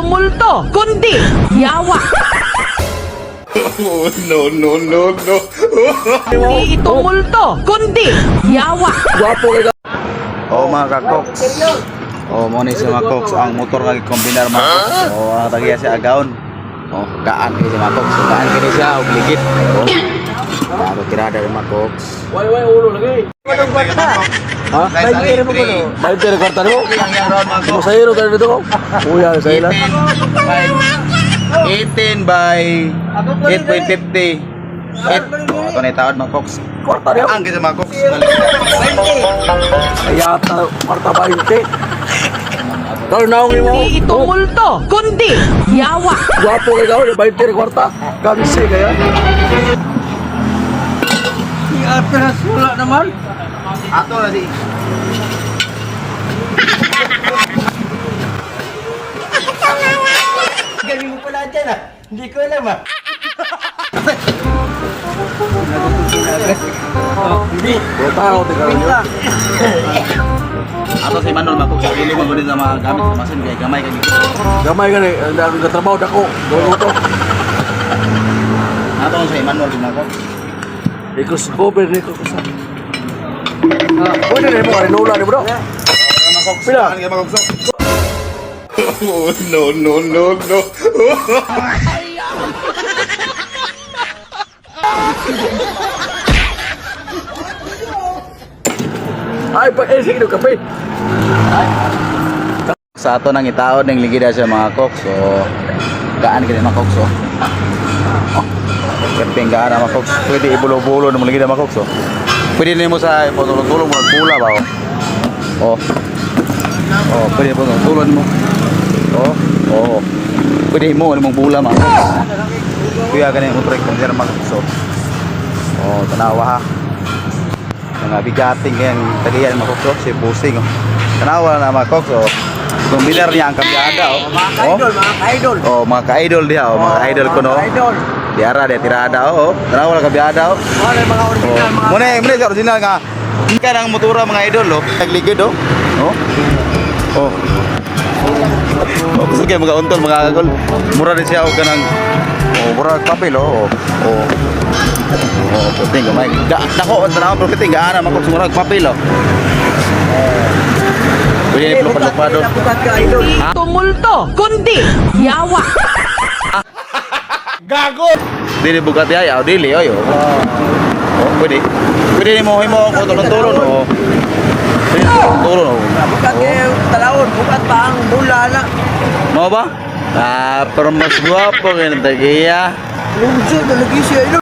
ito multo, kundi yawa. Oh, no, no, no, no. Hindi ito multo, kundi yawa. Gwapo kay ka. Oh, mga kakoks. Oh, mo ni si mga koks ang motor nga gikombinar, mga koks. Oh, ang tagiya si Agaon. Oh, gaan kini si mga koks. Gaan kini siya og ligid. Oh. Bago tirada ni mga koks. Way way ulo lagi. Ha? Bainte kwarta nimo. Masayro tayo dito ko. Uya sa ila. 18 by 8.50. 8. Oh, ato na itaod, mga koks. Kwarta niyo. Gaan kini si mga koks. Ayata kwarta 20. Kau naong nimo. Hindi ito multo, kundi yawa. Gwapo kay ka, 20 kwarta. Kamsi kaya. Atras wala naman. Ato na si Galing mo pala dyan ah. Hindi ko alam ah. Tao tingnan niyo. Ato si Manuel, mga koks. Dili mo gud sa mga gamit sa masin kay gamay kay. Gamay gani, ang dami ka trabaho dako. Gawin ko to. Ato si Manuel, mga koks. Ikos cover ni ko sa. Pwede na mo karinula ni bro. Mga koks. Pila? Gaan kay mga koks. Oh, no, no, no, no. Ay, pa eh, sige kape. Sa ato nang itaod ng ligida sa mga koks. So gaan kini, mga koks, oh. Oh. Kaping gaan mga koks. Pwede ibulo-bulo ng ligida, mga koks, oh. Pwede nimo sa patulong-tulong mga pula ba, oh. Oh. Oh, pwede po tulon mo. Oh, oh. Pwede mo nimong bula, mga koks. Kuya gani mo trek kung mga koks, oh. Oh, tanawa ha. Mga bigating kayang tagiyan, mga koks, oh, si Busing, oh. Tanawa na, mga koks, oh. Kumbinar niya ang kambyada, oh. Mga ka-idol, mga ka-idol. Oh, mga ka-idol diha, oh, mga ka-idol ko no. Mga ka-idol. Diara dia tirada, oh. Tanawa na kambyada, oh. Mga mga original, Oh. mga Muna, muna sa original nga. Ka ng motora, mga idol, oh. Tagligid, oh. Oh. Oh. Oh, gusto kayo mga untol, mga kagol. Mura din siya og kanang, oh, mura og papel, oh. Oh. Oh, puting gamay. Ga dako ang tanaw pero puting gaana makog mura og papel, oh. Pwede ni lupad-lupad, oh. Bukat ka idol. Hindi ito multo, kundi yawa. Dili Bugatti ay, oh, dili oy, oh. Oh, pwede. Pwede nimo himo ko tulon-tulon, oh. Pwede tulon, oh. Bukat kayo talawon, bukat pa ang bula na. Mau ba? Ah, pero mas guwapo kayo ng tagiya. Lungsod, nalagi siya idol.